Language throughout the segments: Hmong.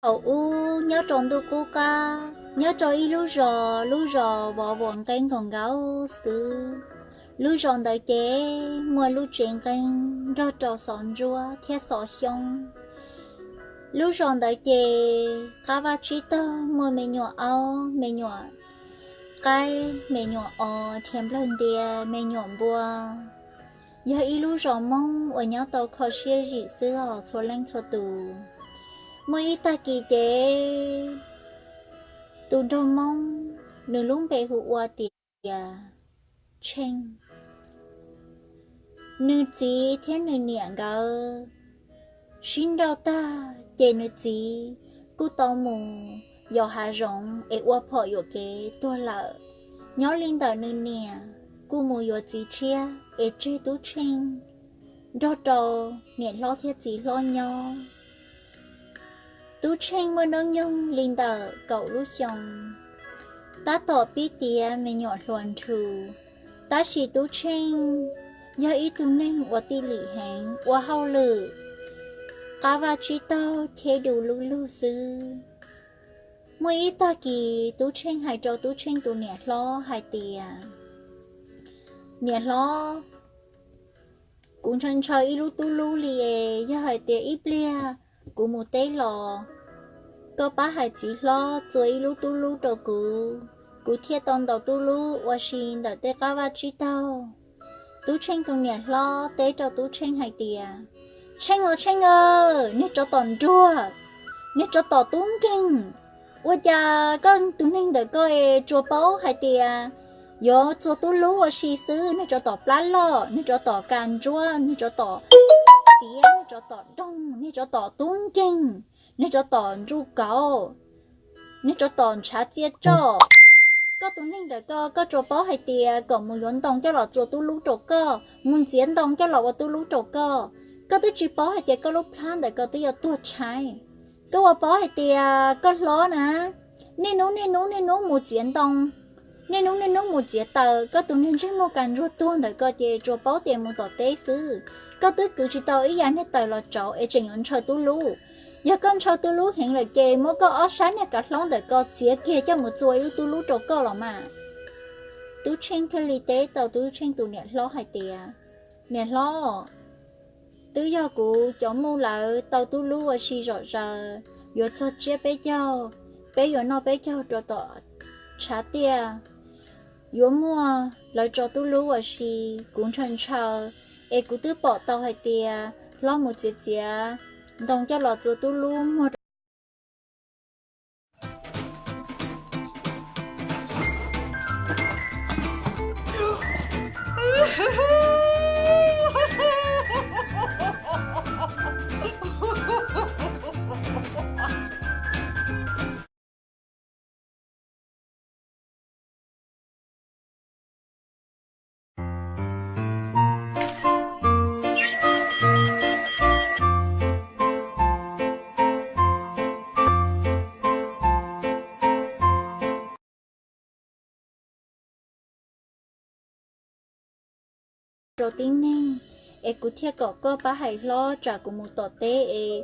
Thaum ub nyob rau ntuj qub qab, nyob rau ib lub zos, lub zos vov vos nqeeb nkaus nkaus xwb. Lub zos ntawd ces muaj lub tsev nqeeb nrog rau xov ntsuab thiab xov xyoob. Lub zos ntawd ces qab vaj tsib taug muaj me nyuam aub, me nyuam qaib, me nyuam os, dhia nplawg ntia, me nyuam npua. Yog ib lub zos Hmoob uas nyob tau kho siab zim xwb os txhua leej txhua tus. Muaj ib tag kis ces tus nraug Hmoob, nws lub npe hu ua tias Tsheej. Nws txiv thiab nws niam nkawd sib nrauj tag ces nws txiv kuj tau mus yos hav zoov es ua phom yuam kev tuag lawm. Nyob li ntawm nws niam kuj mus yuav txiv tshiab es tseg Tub Tsheej nrog rau niam hlob thiab txiv hlob nyob. Tub Tsheej muaj hnub nyoog li ntawm kaum lub xyoo, tab tom pib tiav me nyuam hluas nrhu. Tab sis Tub Tsheej yog ib tug neeg uas tij lim heev, ua hauj lwm qab vaj tsib taug cheb du lub lug xwb. Muaj ib tag kis Tub Tsheej hais rau Tub Tsheej tus niam hlob hais tias, Niam hlob, kuv ntshaw ntshaw ib lub tub lub li es yog hais tias ib pliag kuv mus teb los, koj pab hais txiv hlob txua ib lub tub lub rau kuv, kuv thiaj tau ntaus tub lub ua si ntawm tej qab vaj tsib taug. Tub Tsheej tus niam hlob teb rau Tub Tsheej hais tias, Tsheej os Tsheej aw, niag tsov tom nruag, niag tsov tom tub nkeeg, ua cas koj tus neeg ntawm koj es tsuas paub hais tias yuav txua tub lub ua si xwb? Niag tsov tom plab loj, niag tsov tom kas ntsuab, niag tsov tom xiav, niag tsov tom doog, niag tsov tom tub nkeeg, niag tsov tom ntsuj kauv, niag tsov tom ntshav txiaj roj. Koj tus neeg ntawm koj, koj tsuas paub hais tias kom mus yuav ntoo coj los txua tub lub rau koj, mus ntxiav ntoo coj los ua tub lub rau koj. Koj twb tsis paub hais tias koj lub plab ntawm koj twb yuav tuag tshaib. Koj ua paub hais tias koj hlob na, niaj hnub niaj hnub niaj hnub mus txiav ntoo, niaj hnub niaj hnub mus txiav taws. Koj tus neeg ntsej muag kas ntsuag tuag ntawm koj ces tsuas paub tias mus tom teb xwb. Koj twb kwv tsis tau ib yam niag taws los tsauv es tseem yuav ntshaw tub lub. Yog koj ntshaw tub lub heev lawm ces muab koj ob sab niag kav hlaub ntawm koj txiav kiag coj mus txua ib lub tub lub rau koj los mas. Tub Tsheej thiaj li teb tau Tub Tsheej tus niam hlob hais tias, Niam hlob, twb yog kuv cov muj lawv tau tub lub ua si zom zaws, yuav txog tsiab peb caug, peb yuav noj peb caug rau tom tshav tiaj, yuav muaj lawv tso tub lub ua si, kuv ntshaw ntshaw, es kuv twb pom tau hais tias hlob mus txiav txiav ntoo coj los txua tub lub muag rau rau tib neeg, es kuv thiaj kom koj pab hais hlob tsam kuv mus tom teb es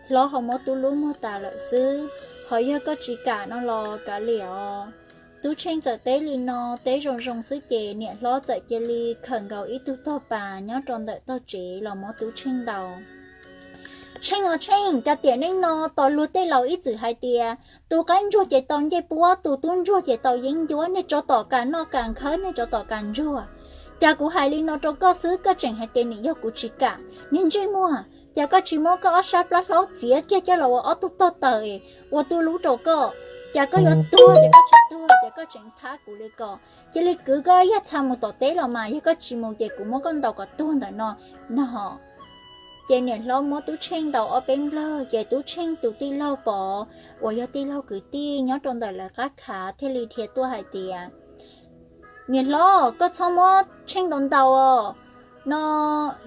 hlob ho muab tub lub muag tas lawm xwb. Ho yog koj tsis kam no los kav liam os. Tub Tsheej txawm teb li no, teb zoo zoo xwb ces niam hlob txawm cia li khawm nkaus ib tug tog pas nyob rau ntawm tog tsev los muab Tub Tsheej ntaus. Tsheej os Tsheej, cas tiam neej no tos luag tej laus ib txwm hais tias tus qaib ntsuag ces tau ncej puab, tus tub ntsuag ces tau yeeb ncuab, niag tsov tom kas noj kas nkhawb, niag tsov tom kas ntsuag. Cas kuv hais li no rau koj xwb koj tseem hais tias nim yog kuv tsis kam. Niag ntsej muag, cas koj tsis muab koj ob sab plab hlaub txiav kiag coj los ua ob tug tog taws es ua tub lub rau koj? Cas koj yuav tuag ces koj tsis tuag, ces koj tseem thab kuv li ko. Cia li kwv koj yaj txha mus tom teb los mas, yog koj tsis mus ces kuv muab koj ntaus kom tuag ntawm no no. Ces niam hlob muab Tub Tsheej ntaus ob peb nplawg ces Tub Tsheej tus tij laug Pov uas yog tij laug kwv tij nyob rau ntawm lawv qab khav thiaj li dhia tuaj hais tias, Niam hlob, koj txhob muab Tsheej ntaus ntaus os. No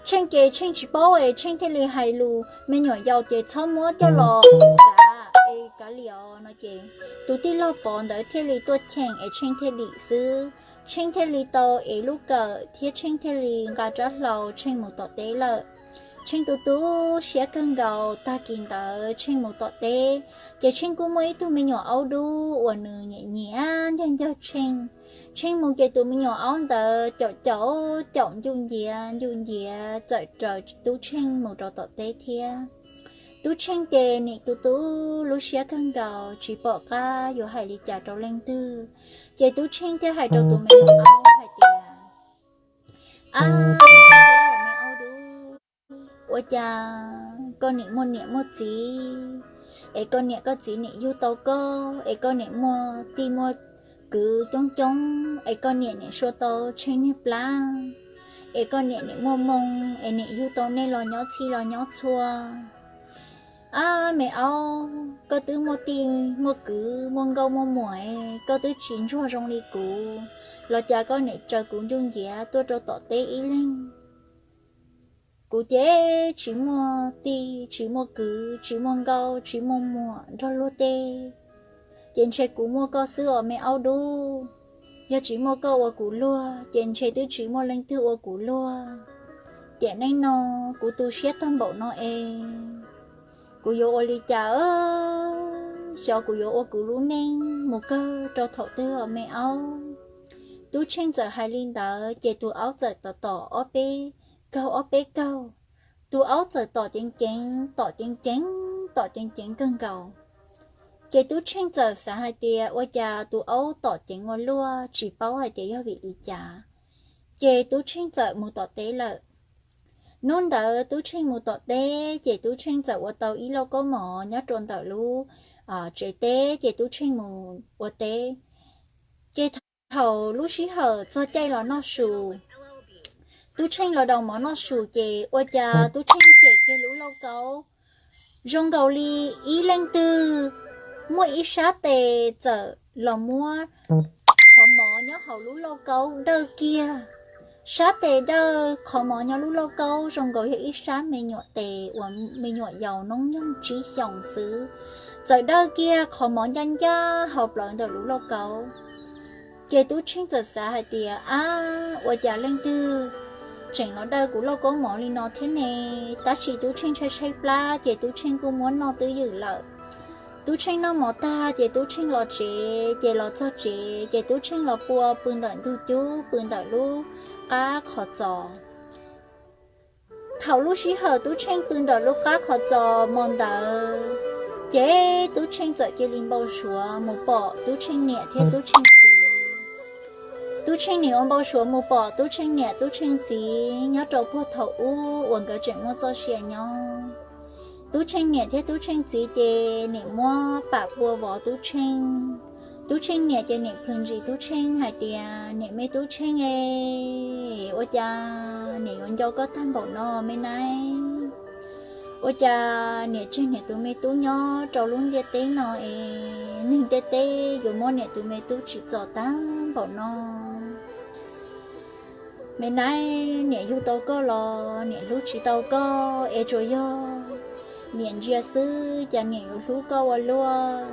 Tsheej ces Tsheej tsis paub es Tsheej thiaj li hais lus me nyuam yaus ces txhob muab coj los xav es kav liam os no ces tus tij laug Pov ntawd thiaj li tuaj cheem es Tsheej thiaj dim xwb. Tsheej thiaj li tau ev lub kawm thiab Tsheej thiaj li nqa rab hlau Tsheej mus tom teb lawm. Tsheej tu tu siab kawg nkaus. Tag kis ntawd Tsheej mus tom teb, ces Tsheej kuj muaj ib tug me nyuam aub dub uas nws nyiam nyiam ncag ncawg Tsheej. Tsheej mus ces tus me nyuam aub ntawd caum caum caum ncuj nciav ncuj nciav txawm raws Tub Tsheej mus rau tom teb thiab. Tub Tsheej ces nim tu tu lub siab kawg nkaus tsis pom qab yuav hais li cas rau leej twg. Ces Tub Tsheej thiaj hais rau tus me nyuam aub hais tias, Ab, me aub dub, ua cas koj nim muaj niam muaj txiv, es koj niam koj txiv nim yug tau koj, es koj nim muaj tij muaj kwv coob coob, es koj niam nim sua tau Tsheej niag plab, es koj niam nim muaj moo, es nim yug tau nej los nyob txhij los nyob txhua? Ab, me aub, koj twb muaj tij muaj kwv muaj nkauj muaj muam, koj twb tsis ntsuag zoo li kuv, los cas koj nim raws kuv ncuj nciav tuaj rau tom teb ib leeg? Kuv ces tsis muaj tij tsis muaj kwv tsis muaj nkauj tsis muaj muam nrog luag tej, ces ntshe kuv muaj koj xwb os me aub dub. Yog tsis muaj koj ua kuv luag ces ntshe twb tsis muaj leej twg ua kuv luag. Tiam neej no kuv tu siab tag npaum no es kuv yuav ua li cas? Xyov kuv yuav ua kuv lub neej mus kawg rau thaum twg os me aub. Tub Tsheej txawm hais li ntawd ces tus aub txawm tom tom ob peb kaug ob peb kaug. Tus aub txawm tom ceev ceev tom ceev ceev tom ceev ceev kawg nkaus. Ces Tub Tsheej txawm xav hais tias ua cas tus aub tom ceev ua luaj, tsis paub hais tias yog vim li cas. Ces Tub Tsheej txawm mus tom teb lawm. Hnub ntawd Tub Tsheej mus tom teb ces Tub Tsheej txawm ua tau ib lauj kaub mov nyob rau ntawm lub tsev teb ces Tub Tsheej mus ua teb. Ces thaum lub sij hawm txog caij los noj su, Tub Tsheej los daus mov noj su ces ua cas Tub Tsheej cem kiag lub lauj kaub zoo nkaus li ib leej twg muaj ib sab tes txawm los muab qhov mov nyob hauv lub lauj kaub dawj kiag. Sab tes dawj qhov mov nyob lub lauj kaub zoo nkaus yog ib sab me nyuam tes uas me nyuam yaus noob nyoog tsib xyoos xwb, txawm dawj kiag qhov mov ncaj ncaj hauv plawv ntawm lub lauj kaub. Ces Tub Tsheej txawm xav hais tias, Ab, ua cas leej twg tseem los dawj kuv lauj kaub mov li no thiab ne? Tab sis Tub Tsheej tshaib tshaib plab ces Tub Tsheej kuj muab noj twb ywm lawm. Tub Tsheej noj mov tag ces Tub Tsheej los tsev, ces los txog tsev ces Tub Tsheej los pua pw ntawm ntug cub pw ntawm lub qab qhov txos. Thaum lub sij hawm Tub Tsheej pw ntawm lub qab qhov txos mo ntawd, ces Tub Tsheej txawm cia li npau suav mus pom Tub Tsheej niam thiab Tub Tsheej txiv. Tub Tsheej nim ua npau suav mus pom Tub Tsheej niam Tub Tsheej txiv nyob rau puag thaum ub uas nkawd tseem muaj txoj sia nyob. Tub Tsheej niam thiab Tub Tsheej txiv ces nim muab pam pua vov Tub Tsheej. Tub Tsheej niam ces nim plhws ntsis Tub Tsheej hais tias, Niam me Tub Tsheej e, ua cas niam yuav nco koj tag npaum no me nab? Ua cas niam tseg niam tus me tub nyob rau lub ntiaj teb no es neeg ntiaj teb yuav muab niam tus me tub tsim txom tag npaum no? Me nab, niam yug tau koj los niam hlub tsis tau koj es tsuas yog niam ntsia xwb cas niam yuav hlub koj ua luaj.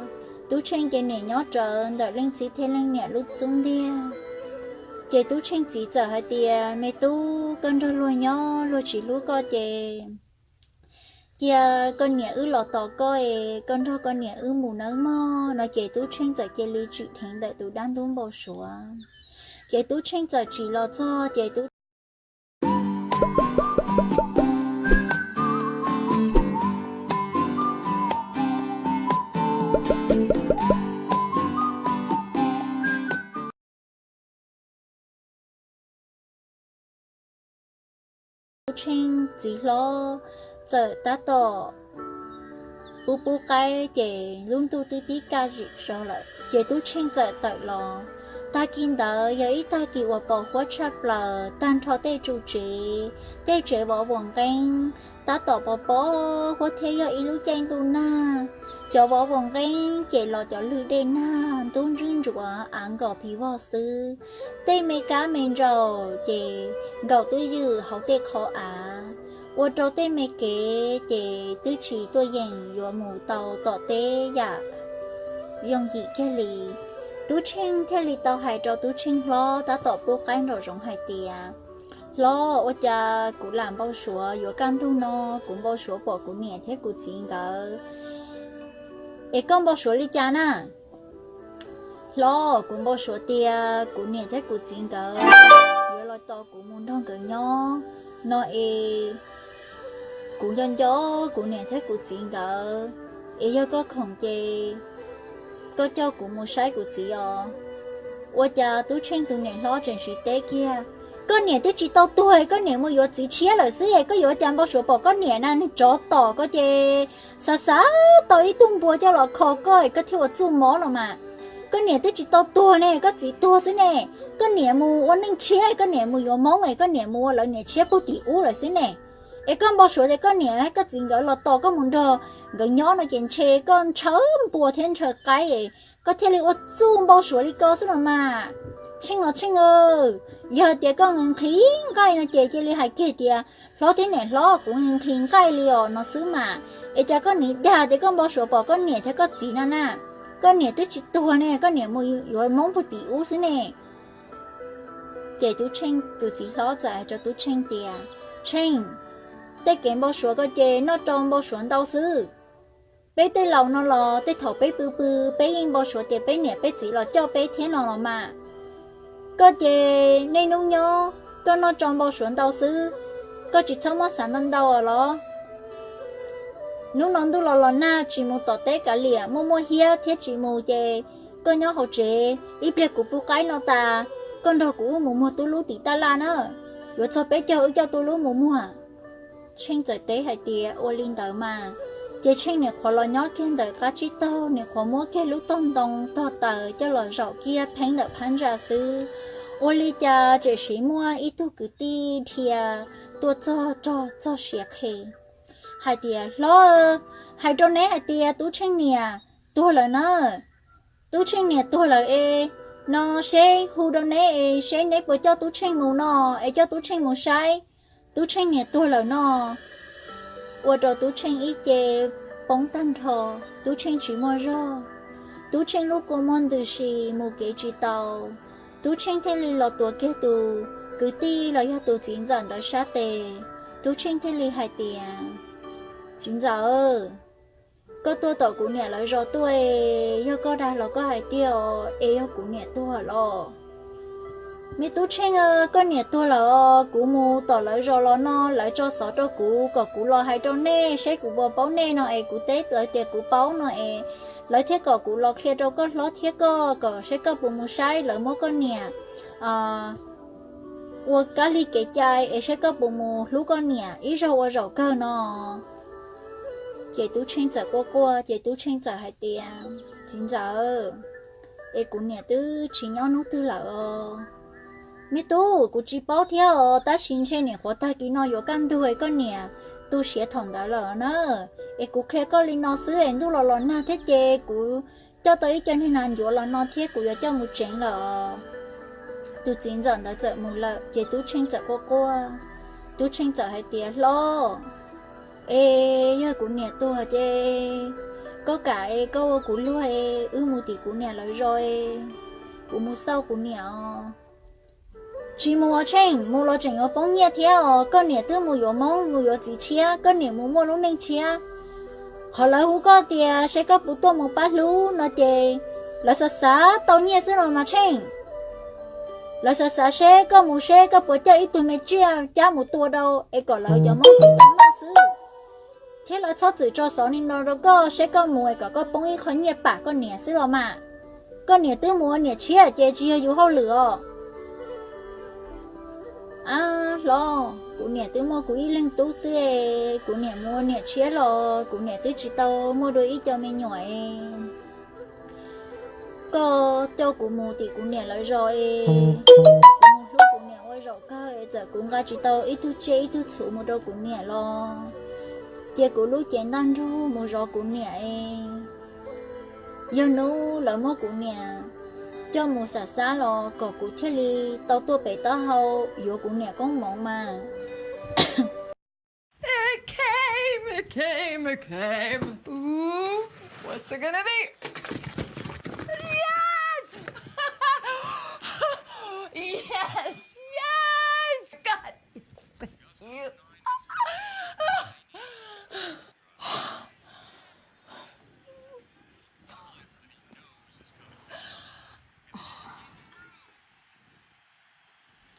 Tub Tsheej ces niam nyob rawv ntawm leej txiv thiab leej niam lub xub ntiag. Ces Tub Tsheej txiv txawm hais tias, Me tub, koj nrog luag nyob luag tsis hlub koj ces cia koj niam wb los tos koj es koj nrog koj niam wb mus nawb mog no. Ces Tub Tsheej txawm cia li tsim dheev ntawm tus dab ntub npau suav. Ces Tub Tsheej txawm tsim los txog ces Tub Tub Tsheej txiv hlob txawm tab tom pub pub qaib ces lub ntuj twb pib kaj zim zog lawm ces Tub Tsheej txawm tawm los. Tag kis ntawd yog ib tag kis uas pos huab tshaj plaws, tag nrho tej tsuj tsev, tej tsev vov vuas nqeeb tab tom pos pos huab thiab yog ib lub caij ntuj nag. Cov vov vuas nqeeb ces los cov lwg dej nag ntub ntswb ntsuav av nkaus pig vog xwb. Tej me kab me ntsaum ces nkaum twj ywm hauv tej qhov av, ua rau tej me kev ces twb tsis tuaj yeem yuav mus tau tom teb yam yooj yim kiag li. Tub Tsheej thiaj li tau hais rau Tub Tsheej hlob tab tom pub qaib nraum zoov hais tias, Hlob, ua cas kuv lam npau suav yuav kaj ntug no, kuv npau suav pom kuv niam thiab kuv txiv nkawd. Es koj npau suav li cas na? Hlob, kuv npau suav tias kuv niam thiab kuv txiv nkawd yuav los tos kuv mus nrog nkawd nyob no es, kuv nco nco kuv niam thiab kuv txiv nkawd, es yog koj khoom ces koj coj kuv mus saib kuv txiv os. Ua cas Tub Tsheej tus niam hlob tseem siv teb kiag, koj niam twb tsis tau tuag, koj niam mus yuav txiv tshiab lawm xwb, koj yuav ua cas npau suav pom koj niam na, neeg tsov tom koj ces xav xav tau ib tug npua coj los kho koj, koj thiaj ua txuj mob los mas. Koj niam twb tsis tau tuag ne, koj txiv tuag xwb ne. Koj niam mus ua neej tshiab, koj niam mus yuav Hmoob, koj niam mus ua lawv niam tshiab puag tim ub lawm xwb ne. Es koj npau suav tias koj niam koj txiv nkawd los tos koj mus nrog nkawd nyob no ces ntshe koj ntshaw npua thiab ntshaw qaib, koj thiaj li ua txuj npau suav li ko xwb los mas. Tsheej los Tsheej, yog tias koj nqhis nqhis nqaij no ces cia li hais kiag tias, hlob thiab niam hlob, kuv nqhis nqhis nqaij li os no xwb mas. Es cas koj nim dag tias koj npau suav pom koj niam thiab koj txiv no na? Koj niam twb tsis tuag ne, koj niam mus yuav Hmoob puag tim ub xwb ne. Ces Tub Tsheej tus txiv hlob txawm hais rau Tub Tsheej tias, Tsheej, tej kev npau suav ko ces noj rau npau suav ntau xwb. Peb tej laus no los tej thaum peb pw pw, peb yeej npau suav tias peb niam peb txiv los coj peb thiab no los mas. Koj ces niaj hnub nyob koj noj rau npau suav ntau xwb, koj tsis txhob muab xav ntau ntau los. Hnub no ntuj los los nag, tsis mus tom teb kav liam, muaj muaj hiab thiab tsis mus ces koj nyob hauv tsev, ib pliag kuv pub qaib no tas, koj nrog kuv wb mus muag tub lub tim taj laj na. Yuav txog peb caug wb coj tub lub mus muag. Tsheej txawm teb hais tias, ua li ntawd mas. Ces Tsheej nim qhuav los nyob kiag ntawm qab tsib taug, nim qhuav muab kiag lub tog ntoo tog taws coj los zaum kiag pheeb ntawm phab ntsa xwb, ua li cas tseem siv muaj ib tug kwv tij dhia tuaj txog rog txog siav qhe hais tias, hlob, hais rau neb hais tias Tub Tsheej niam tuag lawm na. Tub Tsheej niam tuag lawm es, no seb hu rau neb es seb neb puas coj Tub Tsheej mus no, es coj Tub Tsheej mus saib. Tub Tsheej niam tuag lawm no. Ua rau Tub Tsheej ib ce poob tag nrho, Tub Tsheej tsis muaj zog, Tub Tsheej lub kua muag ntws si mus kev tsis tau. Tub Tsheej thiaj li los tuav kiag tus kwv tij los yog tus txiv ntxawm ntawd sab tes. Tub Tsheej thiaj li hais tias, txiv ntxawm, koj tuaj tom kuv niam lawv zos tuaj, yog koj dag los koj hais tiag os, es yog kuv niam tuag los? Me Tub Tsheej, koj niam tuag lawm os, kuv mus tom lawv zos los no lawv tso xov rau kuv kom kuv los hais rau nej seb kuv puas paub nej no es kuv teb lawv tias kuv paub no es, lawv thiaj kom kuv los qhia rau koj hlob thiab koj kom seb koj puas mus saib lawv muab koj niam ua kab lig kev cai es seb koj puas mus hlub koj niam ib zaug ua zaum kawg no. Ces Tub Tsheej txawm quaj quaj ces Tub Tsheej txawm hais tias, txiv ntxawm, es kuv niam twb tsis nyob hnub twg lawm os. Me tub, kuv tsis paub thiab os, tab sis ntshe nim qhuav tag kis no yuav kaj ntug es koj niam tu siav thaum ntawd lawm na. Es kuv qhia koj li no xwb es ntuj los los nag thiab ces kuv coj tau ib co niag nas ncuav los no thiab kuv yuav coj mus tsev lawm. Tus txiv ntxawm ntawd txawm mus lawm ces Tub Tsheej txawm quaj quaj. Tub Tsheej txawm hais tias, hlob, es yog kuv niam tuag ces koj kam es koj ua kuv luag es wb mus tim kuv niam lawv zos es kuv mus xauj kuv niam os. Tsis mus os Tsheej, mus los tseem yuav poob nyiaj thiab os, koj niam twb mus yuav Hmoob mus yuav txiv tshiab, koj niam mus muaj lub neej tshiab. Qhov lawv hu koj tias seb koj puas tuaj mus pab hlub no ces lawv xav xav tau nyiaj xwb los mas Tsheej. Lawv xav xav seb koj mus seb koj puas coj ib tug me tsiaj cab mus tua rau es kom lawv cov Hmoob tau noj xwb. Thiab lawv txhob txwm tso xov li no rau koj seb koj mus es kom koj poob ib qho nyiaj pam koj niam xwb los mas. Koj niam twb mus ua niam tshiab ces tsis yog yus hauj lwm os. Ab hlob, kuv niam twb muaj kuv ib leeg tub xwb es, kuv niam mus ua niam tshiab los kuv niam twb tsis tau muaj dua ib co me nyuam es. Koj coj kuv mus tim kuv niam lawv zos es, kuv mus hlub kuv niam ua zaum kawg es txawm kuv nqa tsis tau ib tug tsiaj ib tug txhuv mus rau kuv niam los cia kuv lub cev ntaj ntsug mus zov kuv niam es. Yog hnub lawv muab kuv niam coj mus xam xab los kom kuv thiaj li tau tuaj pem taub hau yuav kuv niam koob hmoov mas. It came, it came, it came. Ooh, what's it gonna be? Yes! Yes! Yes! God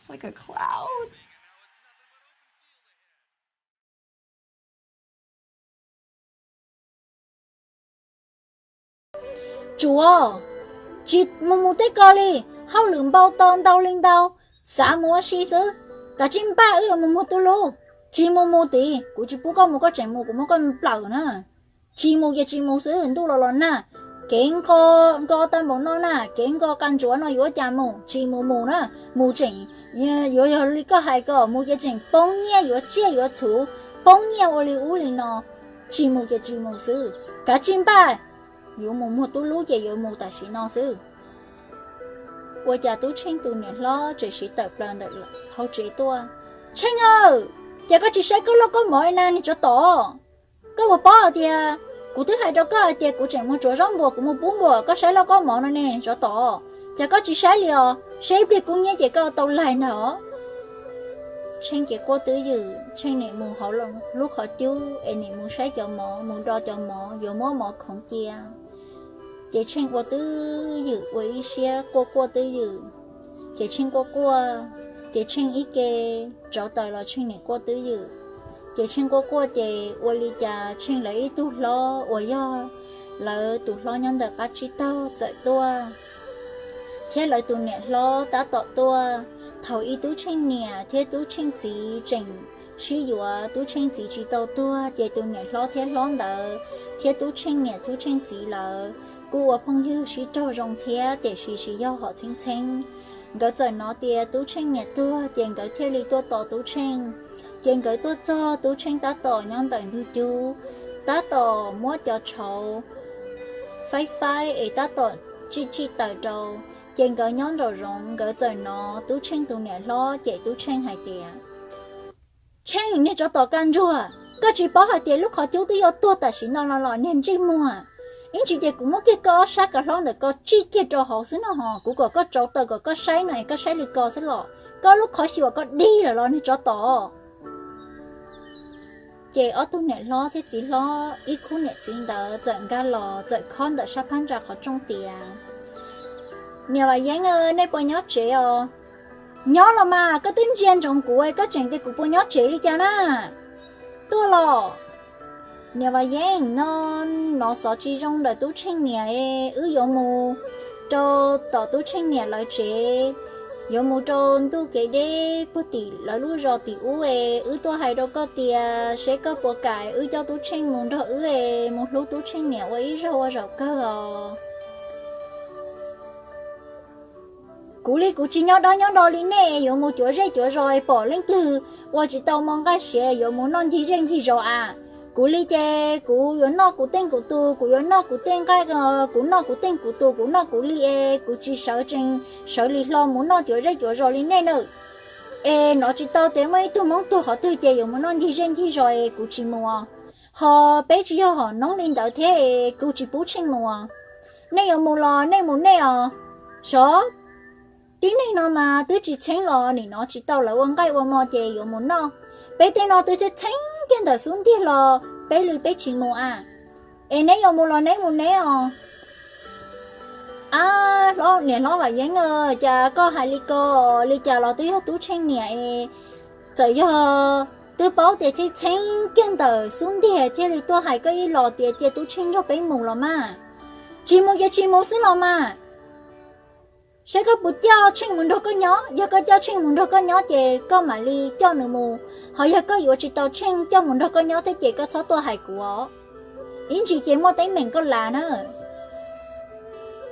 like a cloud. Tsuav, tsis mus mus tej ko li, hauj lwm npau taws ntau li ntau, xav mus ua si xwb. Kav tsij npaj, wb yuav mus muag tub lub. Tsis mus mus tid, kuv tsis pub koj mus, koj tseem mus kuv muab koj nplawm na. Tsis mus ces tsis mus xwb, ntuj los los nag, kev nqo, nqo tag npaum no na, kev nqo qas ntsuav no yuav ua cas mus, tsis mus mus na. Mus tseem yuav yog li koj hais ko, mus ces tseem poob nyiaj yuav tsiaj yuav txhu, poob nyiaj ua li ub li no. Tsis mus ces tsis mus xwb, kav tsij npaj, yuav mus muag tub lub ces yuav mus tam sim no xwb. Ua cas Tub Tsheej tus niam hlob tseem siv tawm plaws ntawm hauv tsev tuaj. Tsheej aw, ces koj tsis saib koj loj koj mov na niag tsov tom? Koj puas paub hais tias kuv twb hais rau koj hais tias kuv tseem mus tsuav zaub npuas, kuv mus pub npuas, koj saib loj koj mov no ne niag tsov tom, ces koj tsis saib li os, saib ib pliag kub hnyiab ces koj tau laig ntag os. Tsheej ces quaj twb ywm, Tsheej nim mus hauv lub qhov cub es nim mus saib cov mov, mus do cov mov, yuav muab mov khoov cia. Ces Tsheej ua twb ywm, ua ib siab quaj quaj twb ywm. Ces Tsheej quaj quaj, ces Tsheej ib ke rauv taws los Tsheej nim quaj twb ywm. Ces Tsheej quaj quaj ces ua li cas Tsheej lawv ib tug hlob uas yog lawv tus hlob nyob ntawm qab tsib taug txawm tuaj, thiab lawv tus niam hlob tab tom tuaj. Thaum ub Tub Tsheej niam thiab Tub Tsheej txiv tseem sib yuav, Tub Tsheej txiv tsis tau tuag, ces tus niam hlob thiab hlob ntawd thiab Tub Tsheej niam Tub Tsheej txiv lawv kuj ua phooj ywg sib raug zoo thiab, tiam sis tsis yog hom txheeb txheeb. Nkawd txawm hnov tias Tub Tsheej niam tuag, ces nkawd thiaj li tuaj tos Tub Tsheej. Ces nkawd tuaj txog, Tub Tsheej tab tom nyob ntawm ntug cub, tab tom muab cov tshauv faib faib es tab tom tsij tsij taws rau. Ces nkawd nyob nraum zoov, nkawd txawm hnov Tub Tsheej tus niam hlob cem Tub Tsheej hais tias, Tsheej, niag tsov tom kaj ntsuag, koj tsis paub hais tias lub qhov cub twb yuav tuag tam sim no no los niag ntsej muag? Ib ntsis ces kuv muab kiag koj ob sab kav hlaub ntawm ko tsij kiag rau hauv xwb no ho, kuv kom koj rauv taws kom koj saib no es koj saib li ko xwb los, koj lub qhov xyuas koj dig lawm los niag tsov tom. Ces ob tug niam hlob thiab txiv hlob ib khub niam txiv ntawd txawm nkag los txawm khob ntawm sab phab ntsa qhov rooj tias, Niam Vam Yeeb, nej puas nyob tsev os? Nyob los mas, koj twb ntsia ntsoov kuv, koj tseem tias kuv puas nyob tsev li cas na? Tuaj los. Niam Vam Yeeb, no hnov xov tsis zoo ntawm Tub Tsheej niam, wb yuav mus rau tom Tub Tsheej niam lawv tsev, yuav mus rau ntuj kev deb puag tim lawv lub zos tim ub es, wb tuaj hais rau koj tias seb koj puas kam wb coj Tub Tsheej mus nrog wb es mus hlub Tub Tsheej niam ua ib zaug ua zaum kawg os. Kuv li kuv tsis nyob dab nyob do li nej yuav mus cuav zej cuav zos es pom leej twg ua tsis tau mov nqaij siav yuav mus noj ncig zej ncig zos a. Kuv li ces kuv yuav noj kuv teej kuv tus, kuv yuav noj kuv tej nqaij, kuv noj kuv teej kuv tus, kuv noj kuv li es kuv tsis sawv tsees sawv li hlo mus noj cuav zej cuav zos li nej nawb. Es hnov tsis tau tias muaj ib tug Hmoob tuag qhov twg ces yuav mus noj ncig zej ncig zos es kuv tsis mus. Ho peb tsis yog hom noob li ntawd thiab es kuv tsis pub Tsheej mus. Nej yuav mus los nej mus nej os. Sov, tib neeg no mas twb tsis txheeb los nim no tsis tau lawv ua nqaij ua mov ces yuav mus noj. Peb tej no twb txheeb txheeb kiag ntawm xub ntiag los peb li peb tsis mus a. Es neb yuav mus los neb mus neb os. Ab, niam hlob Vam Yeeb, cas koj hais li ko? Li cas los twb yog Tub Tsheej niam es, txawm yog twb paub tias txheeb txheeb kiag ntawm xub ntiag thiaj li tuaj hais koj ib los tias cia Tub Tsheej nrog peb mus los mas. Tsis mus ces tsis mus xwb los mas. Saib koj puas coj Tsheej mus nrog koj nyob, yog koj coj Tsheej mus nrog koj nyob ces koj mam li coj nws mus, ho yog koj yuav tsis tau Tsheej coj mus nrog koj nyob thiab ces koj txhob tuaj hais kuv os. Ib ntsis ces muaj teeb meem koj lav na.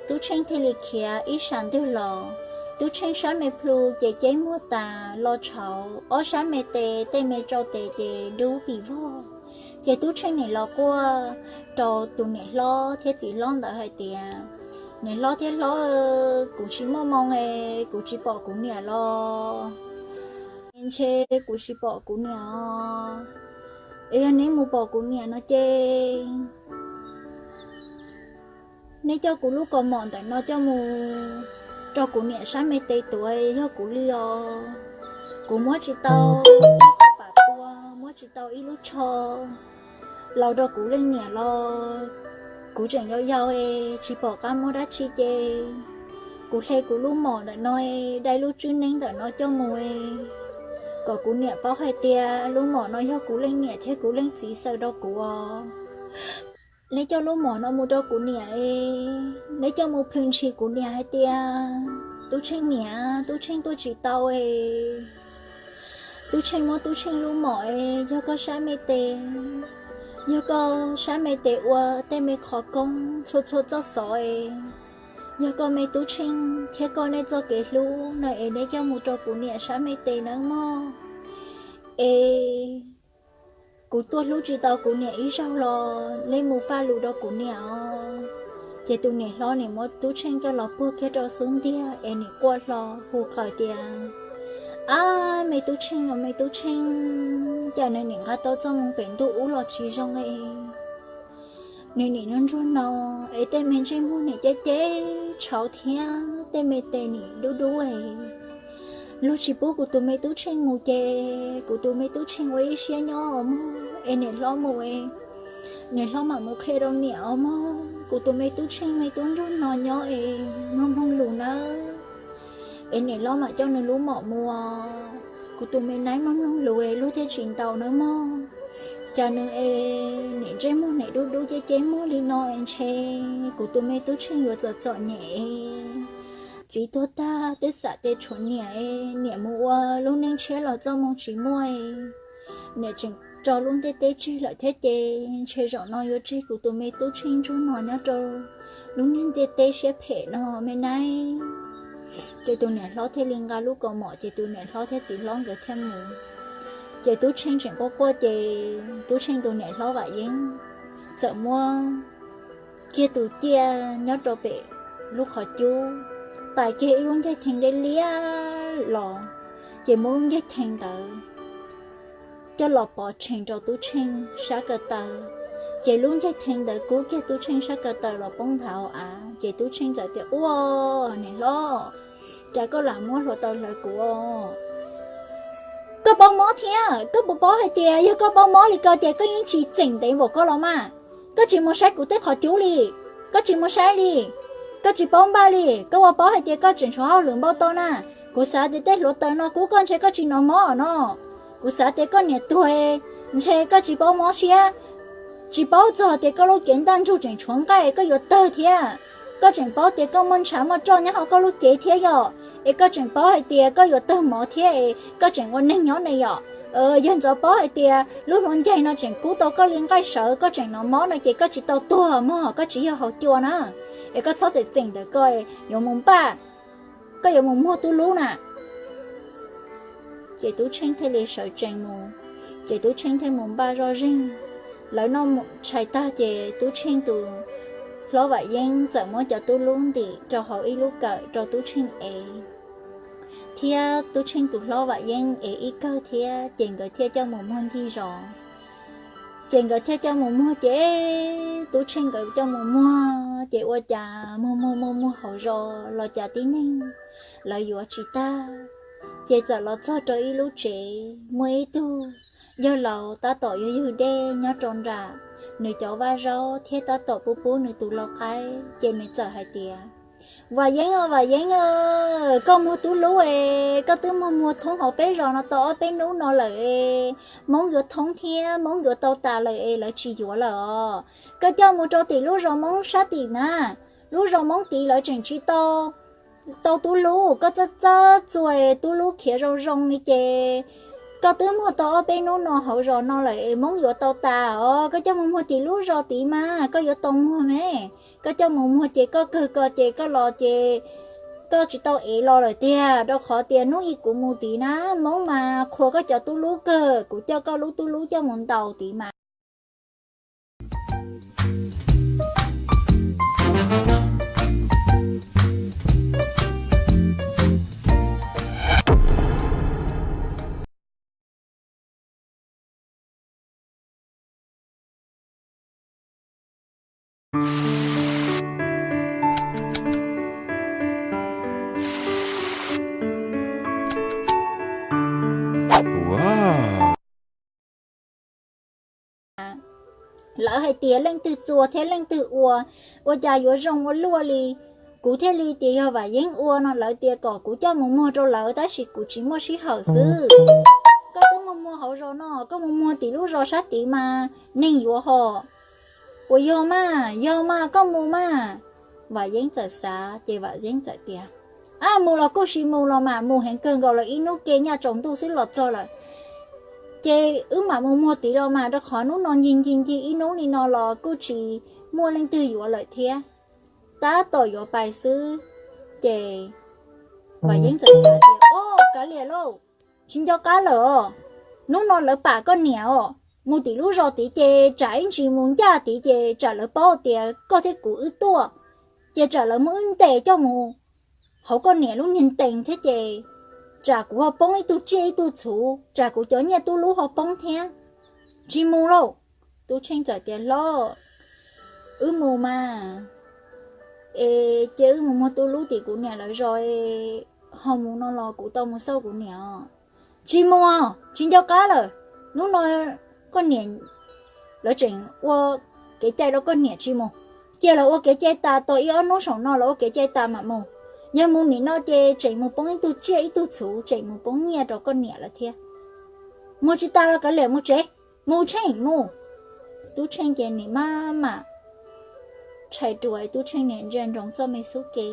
Tub Tsheej thiaj li khiav ib sab ntwg los. Tub Tsheej sab me plhu ces ceb muag tas los tshauv, ob sab me tes tej me tsau tes ces dub pim vog. Ces Tub Tsheej nim los quaj rau tus niam hlob thiab txiv hlob ntawd hais tias, Niam hlob thiab hlob, kuv tsis muaj moo es kuv tsis pom kuv niam los. Ntshe kuv tsis pom kuv niam os. Es yog neb mus pom kuv niam no ces neb coj kuv lub kaus mom ntawm no coj mus rau kuv niam sab me tes tuav yog kuv li os. Kuv muab tsis tau ib qho pam tua, muab tsis tau ib lub tsho laus rau kuv leej niam los kuv tseem yau yau es tsis pom qab muab dab tsi ces kuv hle kuv lub mom ntawm no, dai lub tswb neeb ntawm no coj mus, kom kuv niam paub hais tias lub mom no yog kuv leej niam thiab kuv leej txiv xaws rau kuv os. Neb coj lub mom no mus rau kuv niam, neb coj mus plhws ntshis kuv niam hais tias Tub Tsheej niam, Tub Tsheej tuaj tsis tau es, Tub Tsheej muab Tub Tsheej lub mom es, yog koj sab me tes, yog koj sab me tes ua tej me qhov koob txhua txhua txoj xov es, yog koj me Tub Tsheej thiab koj nej txoj kev hlub no es neb coj mus rau kuv niam sab me tes nawb mog. Es kuv tuaj hlub tsis tau kuv niam ib zaug los neb mus faj lus rau kuv niam os. Ces tus niam hlob nim muab Tub Tsheej coj los puag kiag rau xub ntiag es nim quaj hlo hu qawm tias, Ab, me Tub Tsheej os, me Tub Tsheej, cas nws nim nqa tau txoj moo pem ntuj ub los tsis zoo es, nws nim nruag nruag no es tej me ntsej muag nim ceb ceb tshauv thiab tej me tes nim dub dub es, luag tsis pub kuv tus me Tub Tsheej mus ces kuv tus me Tub Tsheej ua ib siab nyob os mog, es niam hlob mus es niam hlob mam mus qhia rau niam os mog. Kuv tus me Tub Tsheej me tub nruag no nyob es mloog mloog lus nawb, es niam hlob mam coj nws lub mom mus. Kuv tus me neeb mloog mloog lus es lub thiaj tsis ntaus nawb mog. Cas nws es nim ntsej muag nim dub dub ceb ceb muag li no es ntshe kuv tus me Tub Tsheej yuav txom txom nyem es, txiv tuag tag tej xam tej tshuav niam es, niam mus ua lub neej tshiab los txoj moo tsis muaj es, niam tseem tso lub ntiaj teb tseg lawm thiab ces ntshe zaum no yuav tseg kuv tus me Tub Tsheej ntsuag no nyob rau lub niag ntiaj teb siab phem no me neeb. Ces tus niam hlob thiaj li nqa lub kaus mom ces tus niam hlob thiab txiv hlob nkawd thiaj mus. Ces Tub Tsheej tseem quaj quaj ces Tub Tsheej tus niam hlob Vam Yeeb txawm muab kiag tus ciaj nyob rau pem lub qhov cub, tais kiag ib lub ncaig thee deb liab los, ces muab lub ncaig thee ntawd coj los pov tsheej rau Tub Tsheej sab kaw taw. Ces lub ncaig thee ntawd kub kiag Tub Tsheej sab kaw taw los poob nthav hauv av, ces Tub Tsheej txawm tias, Ua, niam hlob, cas koj lam muab hluav taws hlawv kuv? Koj paub mob thiab, koj puas paub hais tias yog koj paub mob li ko ces koj yeej tsis txeem ntev npaum koj los mas. Koj tsis mus saib kuv tej qhov cub li, koj tsis mus saib li, koj tsis paub npaj li, koj ua paub hais tias koj tseem tshuav hauj lwm npau taws na. Kuv xav tias tej hluav taws no kub koj ntshe koj tsis hnov mob no. Kuv xav tias koj niam tuag ntshe koj tsis paub mob siab, tsis paub txog tias koj lub cev ntaj ntsug tseem tshuav nqaij koj yuav tawg thiab. Koj tseem paub tias koj muaj ntshav muaj roj nyob hauv koj lub cev thiab yom, es koj tseem paub hais tias koj yuav tawg mov thiab es koj tseem ua neeg nyob ne yom. Yog ntxov paub hais tias lub hluav ncaig no tseem kub tau koj li nqaij sawv koj tseem hnov mob no ces koj tsis tau tuag mog, koj tsis yog haus cua na. Es koj txhob txeem txeem ntawm koj, yuav mus npaj, koj yuav mus muag Tub Lub na. Ces Tub Tsheej thiaj li sawv tsees mus, ces Tub Tsheej thiaj mus npaj zoj zeeg. Lawv noj tshais tag ces Tub Tsheej tus hlob Vam Yeeb txawm muab cov Tub Lub ntim rau hauv ib lub kawm rau Tub Tsheej ev, thiab Tub Tsheej tus hlob Vam Yeeb ev ib kawm thiab, ces nkawd thiaj coj mus muag ncig zos. Ces nkawd thiaj coj mus muag ces Tub Tsheej nkawd coj mus muag ces ua cas muag muag muag muag hauv zos los cas tib neeg lawv yuav tsis tag. Ces txawm los txog rau ib lub tsev muaj ib tug yawg laus tab tom yuav ywg dej nyob rau nram nws cov vaj zaub thiab tab tom pub pub nws tus lau qaib, ces nws txawm hais tias, Vam Yeeb os, Vam Yeeb, koj muag Tub Lub es koj twb muag muag thoob hauv peb zos no tau ob peb hnub no lawm es, Hmoob yuav thoob thiab Hmoob yuav tau tas lawm es lawv tsis yuav lawm os. Koj coj mus rau tim lub zos Hmoob sab tim na, lub zos Hmoob tid lawv tseem tsis tau tau Tub Lub, koj txawj txawj txuas Tub Lub khiav zoo zoo li ces koj twb muag tau ob peb hnub no hauv zos no lawm es Hmoob yuav tau tas os. Koj coj mus muag tim lub zos tid mas koj yuav tau muag me. Koj coj mus muag ces koj kawg ko ces koj los ces koj tsis tau ev los lawm tiag, rau qhov tias hnub ib kuv mus tid na, Hmoob mas qhuas koj cov Tub Lub kawg, kuv coj koj lub Tub Lub coj mus ntaus tid mas. Lawv hais tias leej twg txuas thiab leej twg ua, ua cas yuav zoo ua luaj li. Kuv thiaj li tias yog Vam Yeeb ua no, lawv tias kom kuv coj mus muag rau lawv tab sis kuv tsis muaj sij hawm xwb. Koj twb mus muag hauv zos no, koj mus muag tim lub zos sab tid mas neeg yuav ho. Puas yog mas? Yog mas, koj mus mas. Vam Yeeb txawm xav ces Vam Yeeb txawm tias, Ab, mus los kuj sim mus los mas, mus heev kawg nkaus los ib hnub ke nyaj tsaus ntuj xwb los txog lawm. Ces wb mam mus muag tid los mas, rau qhov hnub no ncig ncig ncig ib hnub li no los kuj tsis muaj leej twg yuav lawm thiab. Tab tom yuav pais xwb ces Vam Yeeb txawm xav tias, Ob, kav liam lauj, tsis nco qab lawm os. Hnub no lawv pam koj niam os, mus tim lub zos tid ces tsam ib ntsis mus ncaj tid ces tsam lawv paub tias koj thiab kuv wb tuaj, ces tsam lawv muab wb ntes coj mus hauv koj niam lub niag ntees thiab ces tsam kuv ho poob ib tug tsiaj ib tug txhuv, tsam kuv cov nyiaj tub lub ho poob thiab. Tsis mus lauj. Tub Tsheej txawm tias, Hlob, wb mus mas, es cia wb mus muag tub lub tim kuv niam lawv zos, ho mus no los kuv tau mus xauj kuv niam. Tsis mus, tsis nco qab lawm. Hnub no koj niam lawv tseem ua kev cai rau koj niam, tsis mus. Cia lawv ua kev cai tas, tos ib ob hnub saum no lawv ua kev cai tas mam mus. Yog mus nim no ces tseem mus poob ib tug tsiaj ib tug txhuv, tseem mus poob nyiaj rau koj niam lawv thiab. Mus tsis tas los kav liam, mus tsev. Mus Tsheej, mus. Tub Tsheej ces nim maj mam tshais ruas, Tub Tsheej niam ntsia ntsoov txoj me xub ke.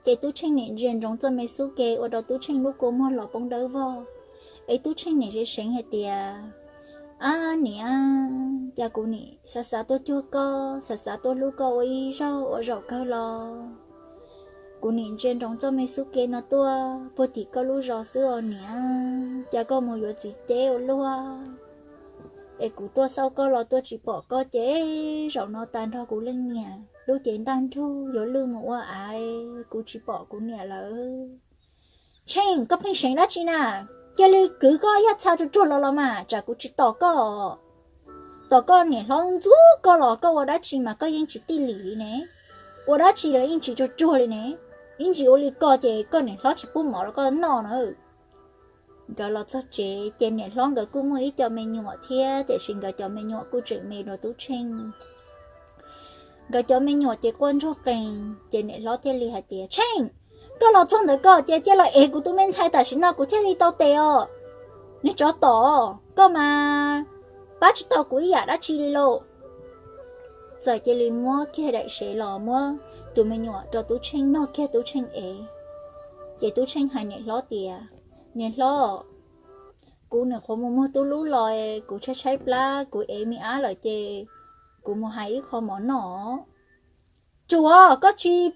Ces Tub Tsheej niam ntsia ntsoov txoj me xub ke ua rau Tub Tsheej lub kua muag los poob dawb vog. Es Tub Tsheej niam seev seev hais tias, Ab niam, cas kuv nim xav xav tuaj cuag koj, xav xav tuaj hlub koj ua ib zaug ua zaum kawg los kuv nim ntsia ntsoov txoj me xub ke no tuaj puag tim koj lub zos xwb os niam. Cas koj mus yuav txiv ceb ua luaj, es kuv tuaj xauj koj los tuaj tsis pom koj ces zaum no tag nrho kuv leej niam lub cev ntaj nrug yuav lwj mus ua av, kuv tsis pom kuv niam lawm. Tsheej, koj pheej seev dab tsi na? Cia li kwv koj yaj txha tsuag tsuag los los mas, tsam kuv tsis tos koj. Tos koj niam hlob ntxub koj los koj ua dab tsi mas koj yeej tsis tij lim li ne. Ua dab tsi los yeej tsis tsuag tsuag li ne. Ib ntsis ua li ko ces koj niam hlob tsis pub mov rau koj noj na. Nkawd los txog tsev ces niam hlob nkawd kuj muaj ib co me nyuam thiab, tiam sis nkawd cov me nyuam kuj tseem me dua Tub Tsheej. Nkawd cov me nyuam ces quaj ntsuag qees, ces niam hlob thiaj li hais tias, Tsheej, koj los txog ntawd koj cia cia los ev kuv tus me ntxhais tam sim no kuv thiaj li tau tes os. Niag tsov tom, koj mas pab tsis tau kuv ib yam dab tsi li lauj. Txawm cia li muab kiag daim sev los muab tus me nyuam rau Tub Tsheej, nug kiag Tub Tsheej ev. Ces Tub Tsheej hais niam hlob tias, Niam hlob, kuv nyuam qhuav mus muag tub lub los, kuv tshaib tshaib plab, kuv ev me ab lawm ces kuv mus hais ib qho mov noj. Tsuas, koj tsis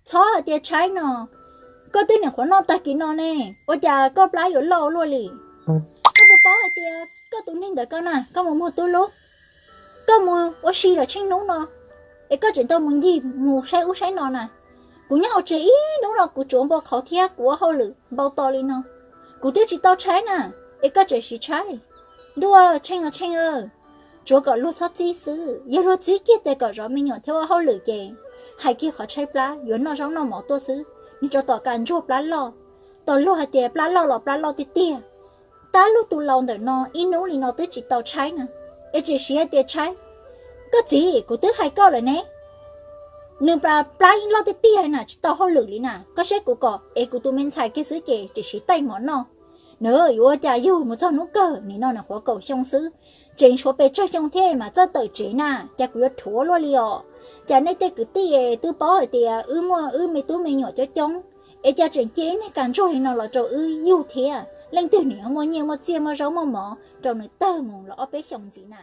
txhob hais tias tshaib no, koj twb nyuam qhuav noj tag kis no ne, ua cas koj plab yuav loj luaj li? Koj puas paub hais tias koj tus neeg ntawd koj na, koj mus muag tub lub, koj mus ua si lawm tsheej hnub no, es koj tseem tau mus ncig mus saib ub saib no na. Kuv nyob hauv tsev ib hnub no kuv tsuav npau qhauv thiab kuv ua hauj lwm npau taws li no, kuv twb tsis tau tshaib na, es koj tseem siv tshaib. Ntuj, Tsheej los Tsheej, tsuav kom luag txhob txib xwb, yog luag txib kiag tias kom zov me nyuam thiab ua hauj lwm ces hais kiag qhov tshaib plab yuav noj zaub noj mov tuaj xwb. Niag tsov tom, kam ntsuag plab loj, tom luag hais tias plab loj los plab loj tiag tiag. Tab luag tus laus ntawm no ib hnub li no twb tsis tau tshaib na, es tseem siv hais tias tshaib. Koj txiv, kuv twb hais koj lawm ne, nws pla plab yeej loj tiag tiag na, tsis tau hauj lwm li na. Koj saib kuv kom ev kuv tus me ntxhais kiag xwb ces tseem siv taij mov noj. Nws yuav ua cas yug mus txog hnub kawg, nim no nws qhuav kaum xyoo xwb, tseem tshuav pes tsawg xyoo thiab mas txawj tawm tsev na, cas kuv yuav rhuav luaj li os. Cas nej tej kwv tij twb paub hais tias wb muaj wb me tub me nyuam coob coob, es cas tseem cia ib niag kam ntsuag li no los rau wb yug thiab? Leej twg nws yuav muaj nyiaj muaj txiaj muaj zaub muaj mov rau nws tawg mus los ob peb xyoos ntxiv na?